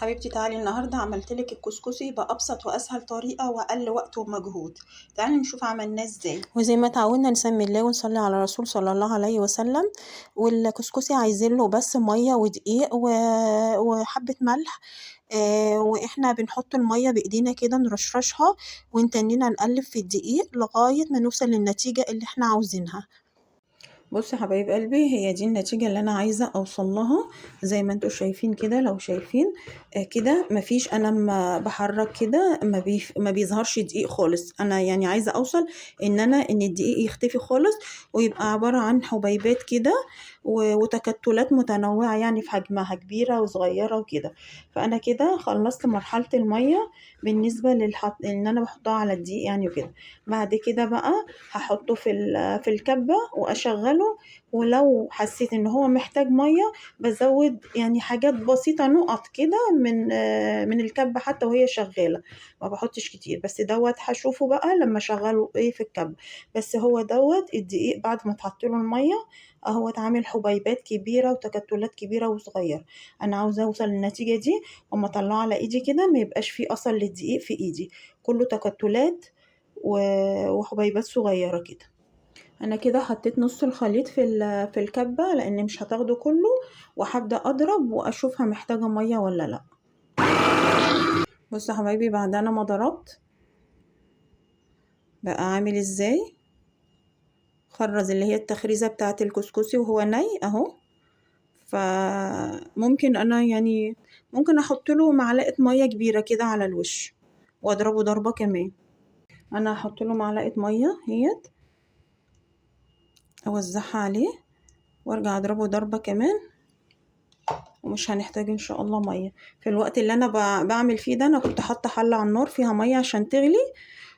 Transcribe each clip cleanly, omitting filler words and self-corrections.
حبيبتي تعالي النهارده عملتلك الكسكسي بأبسط وأسهل طريقة وأقل وقت ومجهود. تعالي نشوف عملناه ازاي. وزي ما تعودنا نسمي الله ونصلي على الرسول صلى الله عليه وسلم. والكسكسي عايزين له بس مية ودقيق وحبة ملح، واحنا بنحط المية بإيدينا كده نرشرشها ونتنينا نقلب في الدقيق لغاية ما نوصل للنتيجة اللي احنا عاوزينها. بصوا يا حبايب قلبي، هي دي النتيجة اللي أنا عايزة أوصل لها زي ما انتوا شايفين كده. لو شايفين كده مفيش، أنا لما بحرك كده ما بيظهرش دقيق خالص. أنا عايزة أوصل إن الدقيق يختفي خالص ويبقى عبارة عن حبيبات كده وتكتلات متنوعة في حجمها، كبيرة وصغيرة وكده. فأنا كده خلصت مرحلة المية بالنسبة إن أنا بحطها على الدقيق وكده. بعد كده بقى هحطه في الكبة وأشغله، ولو حسيت إن هو محتاج مية بزود حاجات بسيطة، نقط كده من الكبة حتى وهي شغالة، ما بحطش كتير. بس دوت هشوفه بقى لما أشغله في الكبة. بس هو دوت الدقيق بعد ما اتحط له المية اهو اتعامل حبيبات كبيرة وتكتلات كبيرة وصغيرة. أنا عاوزة أوصل للنتيجة دي، وأما أطلعه على إيدي كده ما يبقاش فيه أثر للدقيق في إيدي، كله تكتلات وحبيبات صغيرة كده. أنا كده حطيت نص الخليط في الكبة لأن مش هتاخده كله، وهبدأ أضرب وأشوفها محتاجة مية ولا لأ. بصوا يا حبايبي، بعد أنا ما ضربت بقى عامل إزاي، خرز اللي هي التخريزة بتاعة الكسكسي وهو ني أهو. فممكن أنا ممكن أحط له معلقة مية كبيرة كده على الوش وأضربه ضربة كمان. أنا هحط له معلقة مية اهيت أوزعها عليه وأرجع أضربه ضربة كمان، ومش هنحتاج إن شاء الله مية. في الوقت اللي أنا بعمل فيه ده أنا كنت حاطة حلة على النار فيها مية عشان تغلي،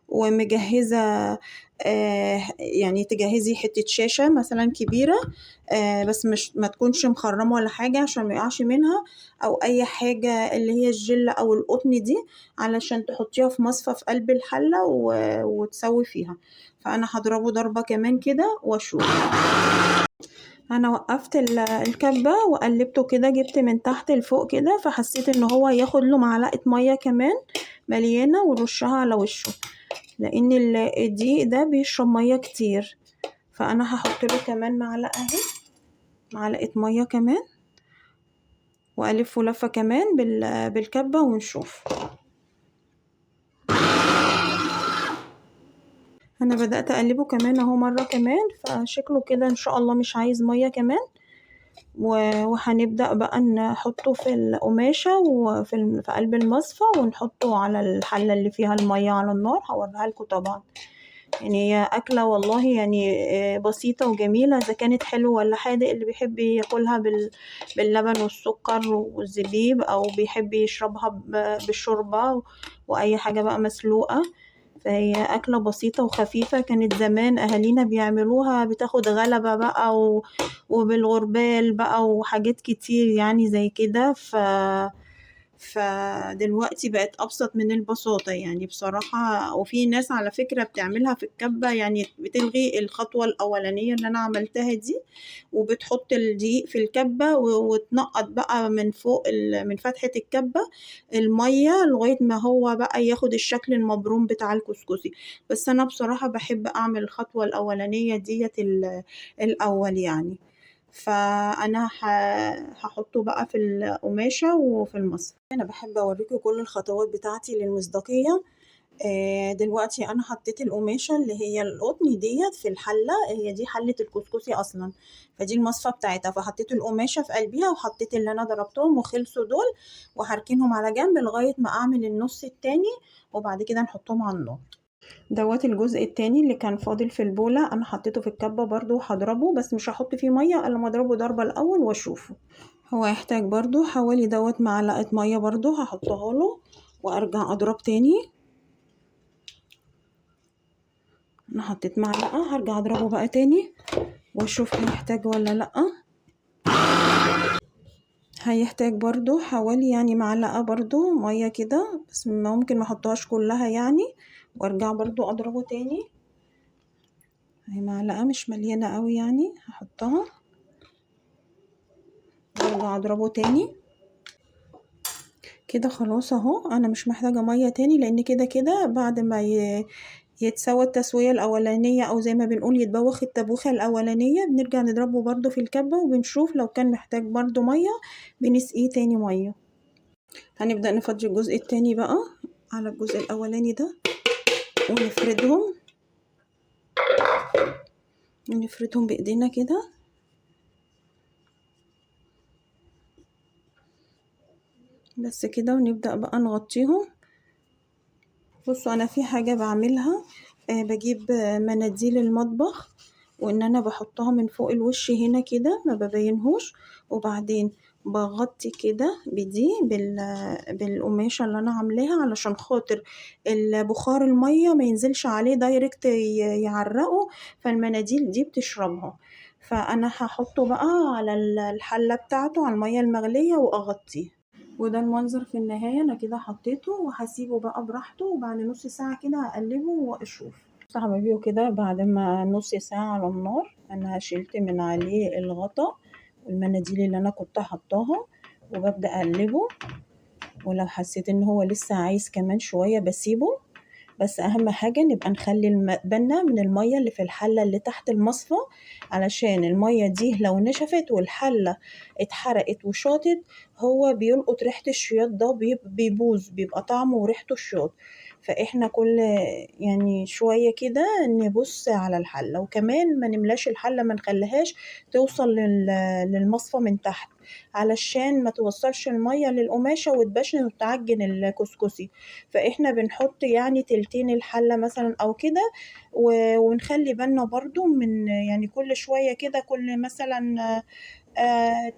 ومجهزة، تجهزي حتة شاشة مثلا كبيرة، بس مش ما تكونش مخرمة ولا حاجة عشان ما يقعش منها، أو أي حاجة اللي هي الجل أو القطن دي، علشان تحطيها في مصفى في قلب الحلة وتسوي فيها. فأنا هضربه ضربة كمان كده وأشوف. أنا وقفت الكبة وقلبته كده، جبت من تحت لفوق كده، فحسيت إن هو ياخد له معلقة مية كمان مليانة ورشها على وشه، لأن الدقيق ده بيشرب مية كتير. فأنا هحط له كمان معلقة أهي، معلقة مية كمان، وألفه لفة كمان بالكبة ونشوف. أنا بدأت أقلبه كمان أهو مرة كمان، فشكله كده إن شاء الله مش عايز مية كمان. وهنبدأ بقى نحطه في القماشة وفي في قلب المصفى، ونحطه على الحلة اللي فيها المية على النار. هوريها لكم طبعا. هي أكلة والله بسيطة وجميلة، إذا كانت حلوة ولا حادق، اللي بيحب ياكلها باللبن والسكر والزبيب، أو بيحب يشربها بالشوربة وأي حاجة بقى مسلوقة. فهي أكلة بسيطة وخفيفة، كانت زمان أهالينا بيعملوها، بتاخد غلبة بقى وبالغربال بقى وحاجات كتير زي كده. فدلوقتي بقت أبسط من البساطة بصراحة. وفي ناس على فكرة بتعملها في الكبة، بتلغي الخطوة الأولانية اللي أنا عملتها دي، وبتحط الدقيق في الكبة وتنقط بقى من فوق من فتحة الكبة المية لغاية ما هو بقى ياخد الشكل المبروم بتاع الكسكسي. بس أنا بصراحة بحب أعمل الخطوة الأولانية ديت الأول. فأنا هحطه بقى في القماشة وفي المصفى. أنا بحب أوريكم كل الخطوات بتاعتي للمصداقية. دلوقتي أنا حطيت القماشة اللي هي القطن ديت في الحلة، هي دي حلة الكسكسي أصلاً، فدي المصفى بتاعتها. فحطيت القماشة في قلبيها وحطيت اللي أنا ضربتهم وخلصوا دول، وهركنهم على جنب لغاية ما أعمل النص التاني، وبعد كده نحطهم على النار. دوت الجزء التاني اللي كان فاضل في البولة أنا حطيته في الكبة برضو وهضربه، بس مش هحط فيه مية إلا ما أضربه ضربة الأول وأشوفه. هو يحتاج برضو حوالي دوت معلقة مية برضو هحطها له وأرجع أضرب تاني. أنا حطيت معلقة، هرجع أضربه بقى تاني وأشوف هيحتاج ولا لأ. هيحتاج برضو حوالي معلقة برضو مية كده، بس ممكن ما احطهاش كلها وارجع برضو اضربه تاني. اهي معلقة مش مليانة قوي هحطها وارجع اضربه تاني. كده خلاص اهو، انا مش محتاجة مية تاني، لان كده كده بعد ما يتسوى التسوية الاولانية، او زي ما بنقول يتبوخ التبويخة الاولانية، بنرجع نضربه برضو في الكبة وبنشوف لو كان محتاج برضو مية بنسقيه تاني مية. هنبدأ نفضي الجزء التاني بقى على الجزء الاولاني ده، ونفردهم، نفردهم بايدينا كده. بس كده، ونبدأ بقى نغطيهم. بصوا انا في حاجة بعملها، بجيب مناديل المطبخ وان انا بحطها من فوق الوش هنا كده، ما ببينهوش، وبعدين بغطي كده بدي بالقماشة اللي انا عاملاها، علشان خاطر البخار المية ما ينزلش عليه دايركت يعرقه، فالمناديل دي بتشربها. فانا هحطه بقى على الحلة بتاعته على المية المغلية واغطيه. وده المنظر في النهاية. انا كده حطيته وهسيبه بقى براحته، وبعد نص ساعة كده هقلبه واشوف. بصوا يا حبايبي، وكده بعد ما نص ساعة على النار انا شلت من عليه الغطا والمناديل اللي انا كنت حطاها، وببدأ اقلبه. ولو حسيت ان هو لسه عايز كمان شوية بسيبه، بس اهم حاجة نبقى نخلي بالنا من المية اللي في الحلة اللي تحت المصفى، علشان المية دي لو نشفت والحلة اتحرقت وشاطت هو بيلقط ريحة الشياط ده، بيبوظ، بيبقى طعمه وريحته الشياط. فاحنا كل شوية كده نبص على الحلة، وكمان ما نملاش الحلة، ما نخليهاش توصل للمصفى من تحت، علشان ما توصلش المية للقماشة وتبشن وتعجن الكسكسي. فاحنا بنحط تلتين الحلة مثلا او كده، ونخلي بالنا برضو من كل شوية كده، كل مثلا،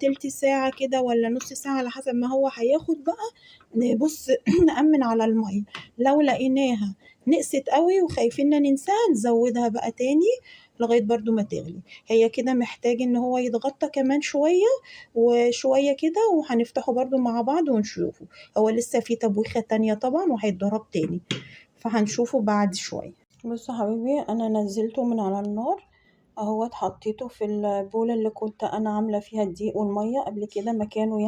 تلت ساعة كده ولا نص ساعة على حسب ما هو هياخد بقى، نبص نأمن على المية. لو لقيناها نقصت قوي وخايفين ننساها نزودها بقى تاني لغاية برضو ما تغلي. هي كده محتاج ان هو يتغطى كمان شوية وشوية كده، وهنفتحه برضو مع بعض ونشوفه. هو لسه في تبويخة تانية طبعا وهيتضرب تاني، فهنشوفه بعد شوية. بصوا حبيبي، انا نزلته من على النار اهوت، حطيته في البولة اللي كنت انا عاملة فيها الدقيق والمية قبل كده مكانه،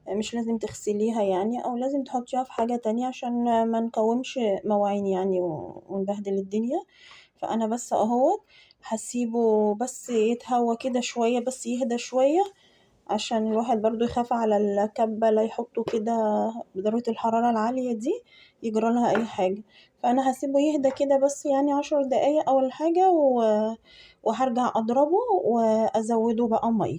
مش لازم تغسليها او لازم تحطيها في حاجة تانية عشان ما نكومش مواعين ونبهدل الدنيا. فانا بس اهوت هسيبه بس يتهوى كده شوية، بس يهدى شوية، عشان الواحد برضو يخاف على الكبة لا يحطه كده بدرجة الحرارة العالية دي يجرى لها أي حاجة. فأنا هسيبه يهدى كده بس 10 دقايق أو حاجة، وهرجع أضربه وأزوده بقى مية.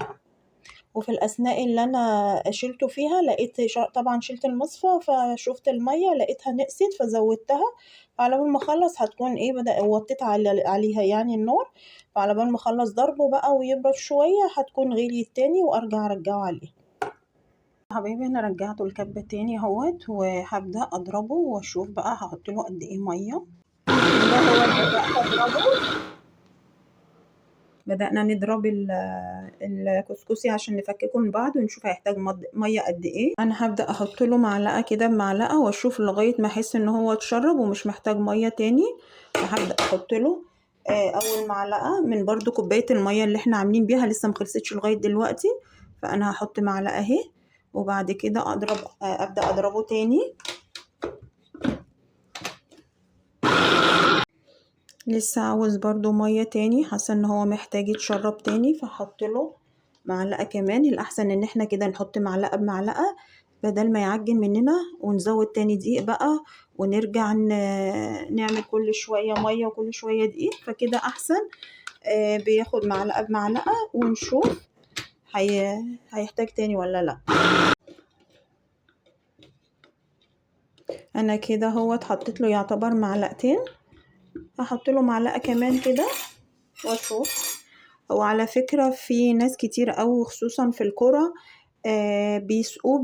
وفي الأثناء اللي أنا شيلته فيها لقيت طبعا شلت المصفى، فشوفت المية لقيتها نقصت فزودتها. فعلى بال ما أخلص هتكون إيه، بدأ وطيت عليها النار. فعلى بال ما أخلص ضربه بقى ويبرد شوية هتكون غليت تاني وأرجع أرجعه عليه. حبايبي أنا رجعته الكبة تاني اهوت، وهبدأ أضربه وأشوف بقى هحط له قد إيه مية. ده هو بدأت أضربه، بدأنا نضرب الكسكسي عشان نفككه من بعض ونشوف هيحتاج مية قد إيه. أنا هبدأ أحط له معلقة كده بمعلقة وأشوف لغاية ما أحس إن هو اتشرب ومش محتاج مية تاني. فهبدأ أحط له، أول معلقة من برضو كوباية المية اللي إحنا عاملين بيها، لسه ما خلصتش لغاية دلوقتي، فأنا هحط معلقة أهي. وبعد كده أبدأ أضربه تاني. لسه عاوز برضو مية تاني، حاسة ان هو محتاج يتشرب تاني، فحط له معلقة كمان. الأحسن ان احنا كده نحط معلقة بمعلقة بدل ما يعجن مننا، ونزود تاني دقيق بقى ونرجع نعمل كل شوية مية وكل شوية دقيق، فكده أحسن. بياخد معلقة بمعلقة ونشوف هيحتاج تاني ولا لا. أنا كده هو اتحطيت له يعتبر معلقتين، هحط له معلقة كمان كده واشوف. هو على فكرة في ناس كتير قوي خصوصا في القرى، بيسقوه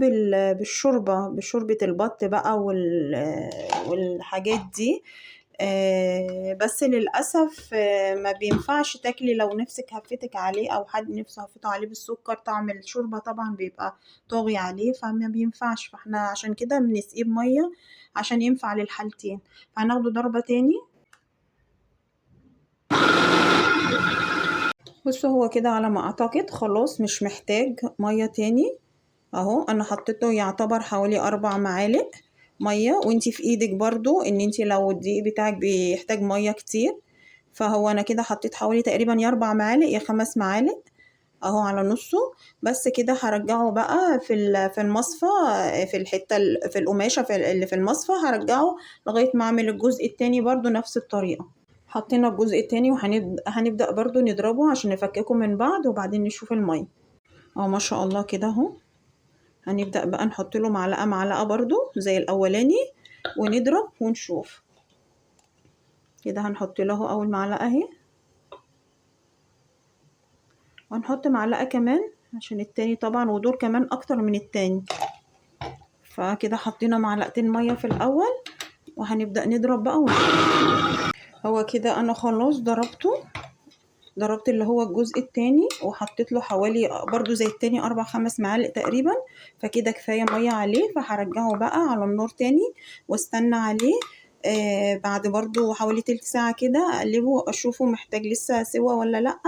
بالشوربة، بشوربة البط بقى والحاجات دي، بس للأسف، ما بينفعش تاكلي لو نفسك هفتك عليه أو حد نفسه هفته عليه بالسكر، طعم الشوربة طبعا بيبقى طاغي عليه، فما بينفعش. فاحنا عشان كده بنسقيه بمية عشان ينفع للحالتين. فهناخده ضربة تاني. بصوا هو كده على ما أعتقد خلاص مش محتاج مية تاني. اهو انا حطيته يعتبر حوالي 4 معالق مية، وانتي في ايدك برضو ان انتي لو الدقيق بتاعك بيحتاج مية كتير، فهو انا كده حطيت حوالي تقريبا يا 4 معالق يا 5 معالق اهو على نصه بس كده. هرجعه بقى في المصفى، في الحتة في القماشة اللي في المصفى، هرجعه لغاية ما اعمل الجزء التاني برضو نفس الطريقة. حطينا الجزء التاني وهنبدأ برضو نضربه عشان نفككه من بعض، وبعدين نشوف المية اهو ما شاء الله كده اهو. هنبدأ بقى نحط له معلقة معلقة برضو زي الأولاني ونضرب ونشوف كده. هنحط له أول معلقة اهي، وهنحط معلقة كمان عشان التاني طبعا، ودول كمان أكتر من التاني. فكده حطينا معلقتين مية في الأول، وهنبدأ نضرب بقى ونشوف. هو كده أنا خلاص ضربت اللي هو الجزء التاني، وحطيت له حوالي برضو زي التاني 4-5 معالق تقريبا، فكده كفاية مية عليه. فهرجعه بقى على النار تاني واستنى عليه، بعد برضو حوالي تلت ساعة كده اقلبه اشوفه محتاج لسه سوا ولا لأ،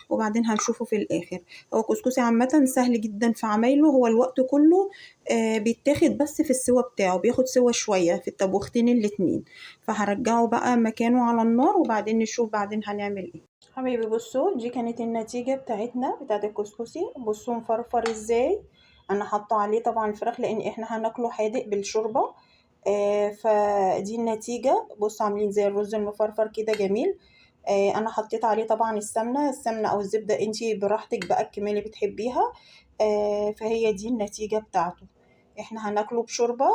وبعدين هنشوفه في الاخر. هو كسكسي عامة سهل جدا في عمايله، هو الوقت كله، بيتاخد بس في السوا بتاعه، بياخد سوا شوية في الطبوختين الاتنين. فهرجعه بقى مكانه على النار وبعدين نشوف بعدين هنعمل ايه. حبايبي بصوا دي كانت النتيجة بتاعتنا بتاعت الكسكسي. بصوا مفرفر ازاي. انا حاطه عليه طبعا الفراخ لان احنا هناكله حادق بالشوربة، فدي النتيجة. بصوا عاملين زي الرز المفرفر كده جميل. انا حطيت عليه طبعا السمنة او الزبدة، انتي براحتك بقى الكمية اللي بتحبيها. فهي دي النتيجة بتاعته. احنا هناكله بشوربة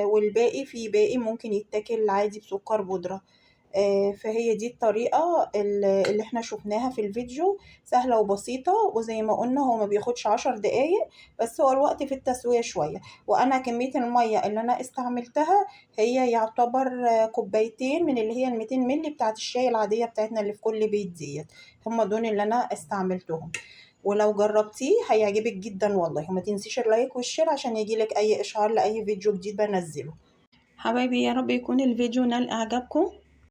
والباقي في باقي ممكن يتاكل عادي بسكر بودرة. فهي دي الطريقة اللي احنا شفناها في الفيديو، سهلة وبسيطة، وزي ما قلنا هو ما بياخدش 10 دقايق، بس هو الوقت في التسوية شوية. وانا كمية المية اللي انا استعملتها هي يعتبر كوبايتين من اللي هي الميتين ملي بتاعت الشاي العادية بتاعتنا اللي في كل بيت ديت، هم دول اللي انا استعملتهم. ولو جربتيه هيعجبك جدا والله. وما تنسيش ال like وال share عشان يجيلك اي اشعار لاي فيديو جديد بنزله. حبايبي يا رب يكون الفيديو نال اعجابكم.